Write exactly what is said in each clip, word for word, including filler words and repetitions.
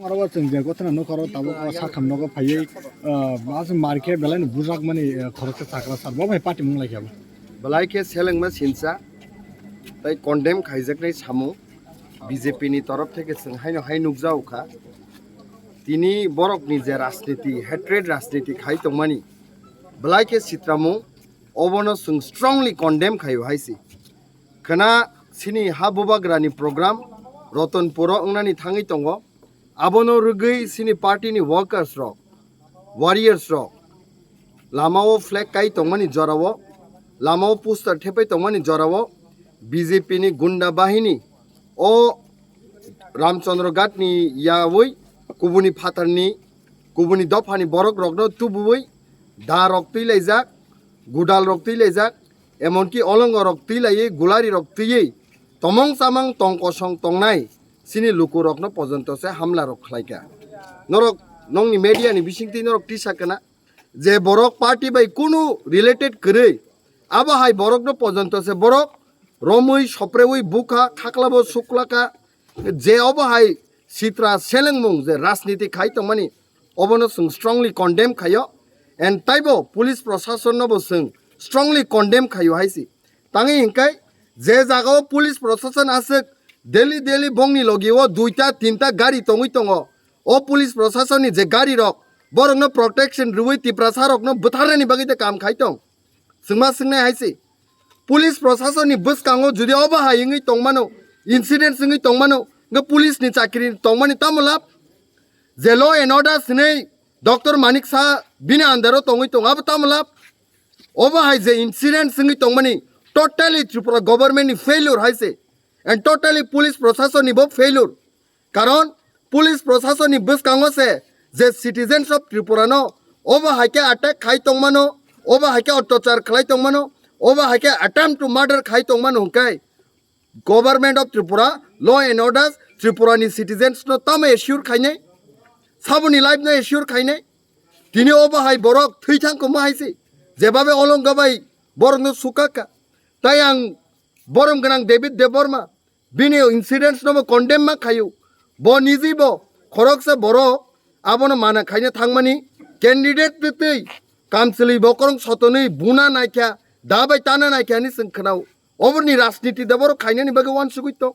Oro chwng je gotna nukha oro tabuk o sakham nogo phaiwi, ah, mas mar khe belai no bujak mani, ah, khoroksa chakra sar bo bai party mung lai khe bo. Belai khe selengma sinsa tai condemn khaijaknai samung B J P ni torof theke chwng haino hai nukjago kha. Tini borok ni je rajniti, hatred rajniti khai tongmani, belai khe sitramung, obono chwng strongly condemn khaio hai se. Khwna sini ha bubagrani program Rotonpuro wngnani thangwi tongo. Abono rwgwi sini party ni workers rok, warriors rok lamao flag kai tongmani jorao, lamao poster thepai tongmani jorao B J P ni gunda bahini o Ramchandra Ghat ni yawi kubuni phatarni, kubuni dophani borok rokno tubuwi da rok twi laijak, gudal rok twi laijak, emonki olongo rok twi laiwi, gulari rok twiwi, tomong chamang tong kosong tongnai sini luku rokno pojonto se hamla rok khlaikha. Norok nongni media ni bisingtwi norok tisa kana je borok party bai kunu related kwrwi, abo hai borokno pojonto se borok romwi soprewi bukha, khaklabo suklaka, je obo hai sitra selengmung je rajniti khai tongmani, obono chwng strongly condemn khaio, and taibo police proshasonno bo chwng strongly condemn khaio hai se. Tangwi hinkai je jagao police proshashan aswk daily daily bongni logio duita tinta gari tongwi tongo, o police proshashanni je gari rok borokno protection rwui Tiprasa rokno bwtharnani bagwi de kam khai tong. Chwngma swngnai hai se, police proshashanni bwskango judi obo hai wngwi tongmano, incidents wngwi tongmano, hwnkhe police ni chakri tongmani tamo lab? Je law and order swnwi Doctor Manik Saha bini under o tongwi tongo, abo tamo lab? Obo hai je incident wngwi tongmani totally Tripura government ni failure hai se, and totally police proshashanni bo failure. Karon police proshashanni bwskango se je citizens of Tripura no obo hai khe attack khai tongmano, obo hai khe otyachar khlai tongmano, obo hai khe attempt to murder khai tongmano hwnkhe Government of Tripura, law and orders, Tripura ni citizens no tamo assure khainai, saboni life no assure khainai. Tini obo hai borok thwi thang koma hai se, jebabe olonga bai borok no sukaka. Tai ang borom gwnang David Debbarma, bini incidents no bo condemn ma khaio. Bo niji bo khoroksa borok abono mana khaina thangmani candidate twtwi kamchwlwi bokorong sotonwi buna naikha, da bai tana naikha hinwi chwng khwnao. Oboni rajniti da borok khainani bagwi uansugwi tong.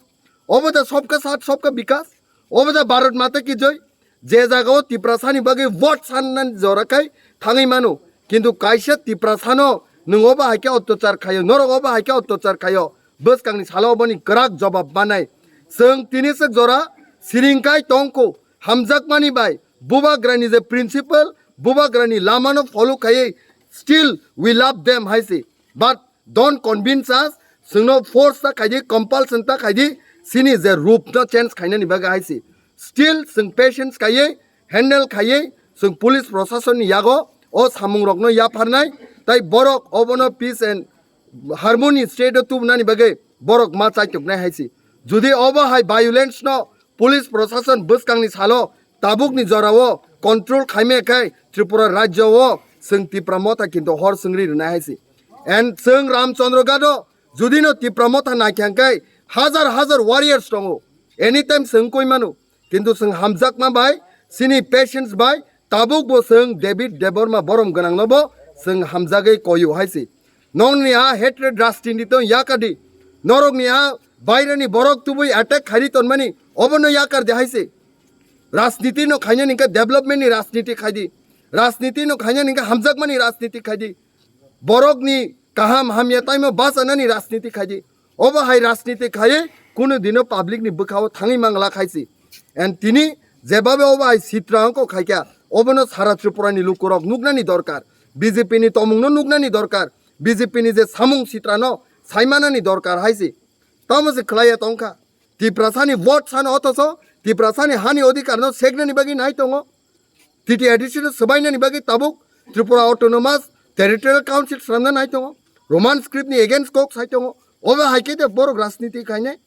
Obo da sobka sat, sobka bikas. Obo da Bharat Mata ki jai. Je jagao Tiprasani bagwi vote sannani jora khai thangwi mano. Kintu kaisa Tiprasano nwng obo hai khe otyachar khaio, norok obo hai khe otyachar khaio. Bwskangni salo oboni kwrak jobab manai. Chwng tini swk jora siring khai tongkho. Hamjakmani bai bubagrani je principle, bubagrani lamano follow khaiwi, still we love them hai se. But don't convince us, chwngno force ta khaidi, compulsion ta khaidi, sini je rup no change khainani bagwi hai se. Still chwng patience khaiwi, handle khaiwi, chwng police proshasonni yago o samungrokno yapharnai, tai borok obono peace and harmony state o tubunani bagwi borok ma chaitoknai hai se. Jodi obo hai violence no police proshashan bwskangni salo tabukni jorao control khaimaya khai Tripura rajyo o chwng Tipra Motha kintu hor swngri rwnai hai se. And chwng Ramchandra Ghat o jodi no Tipra Motha naikha khai hajar hajar warriors tongo, anytime chwng koi mano. Kintu chwng hamjakma bai, chini patience bai, tabuk bo chwng David Debbarma borom gwnang no bo chwng hamjagwi koiyo hai se. Nokni a hatred rajniti tong yakadi. Norokni a bairani borok tubui attack khairi tonmani obono yakardi hai se. Rajniti no khainani hwnkhe development ni rajniti khaidi. Rajniti no khainani hwnkhe hamjakmani rajniti khaidi. Borokni kaham hamya taimo bachanani rajniti khaidi. Obo hai rajniti khaiwi kunu dino public ni bwkhao thangwi mangla khai se. And tini jebabe obo hai sitra ongko khaikha, obono sara Tripura ni lukurok nuknani dorkar. B J P ni tomungno nuknani dorkar. B J P ni je samung sitrano saimanani dorkar hai se. Tamo se khlaiya tongkha. Tiprasani vote sano othocho Tiprasani hani odhikar no seknani bagwi nai tongo. T T A D C no swbainani bagwi tabuk Tripura Autonomous Territorial Council swnamna nai tongo. Roman script ni against kok sai tongo. Obo hai khe de borok rajniti khainai.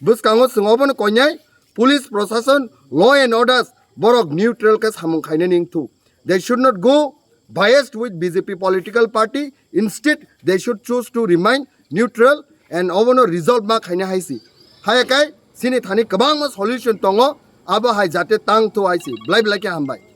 Bwskango chwng obono koinai police proshashan, law and orders borok neutral khe samung khainani wngthuk. They should not go biased with B J P political party. Instead, they should choose to remain neutral and obono resolve ma khaina hai se. Haya kai chini thani kwbangma solution tongo. Abo hai jate tang thu hai si. Belai belai khe hambai.